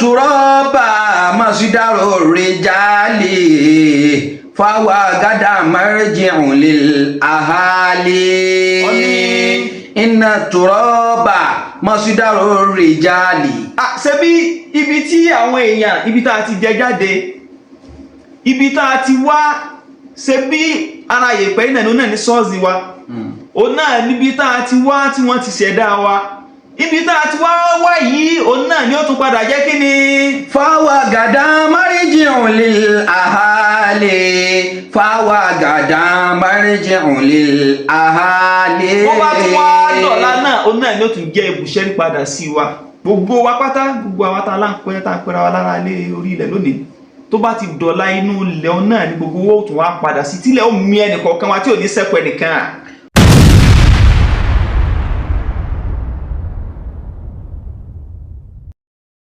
Turaba masdaru rijali fawa gada marji'un lil ahali. Inna turaba masdaru rijali. Ah, ṣe bí ibi tí àwọn èèyàn, ibi tá a ti jẹ jáde, ibi tá a ti wá, ṣe bí ara yèpẹ̀ náà ní sọ́ọ̀sì wa, òun náà níbi tá a ti wá tí wọ́n ti ṣẹ̀dá wa. Ibi tá a ti wá wá yìí, òun náà ni ó tún padà jẹ́ kí ni? Fawa gada marji'un lil ahali, fawa gada marji'un lil ahali. Bó bá tún wá dọ̀la náà, òun náà ni ó tún jẹ́ ibùsẹ́rí padà sí wa, gbogbo wa pátá, gbogbo àwa tá a láǹpẹ́, tá a pẹ́ra wa lára lé orí ilẹ̀ lónìí. Tó bá ti dọ̀la, inú ilẹ̀ òun náà ni gbogbo owó tún wá padà sí, tílẹ̀ ó mi ẹnì kọ̀ọ̀kan wa tí ò ní sẹ́kù ẹnìkan.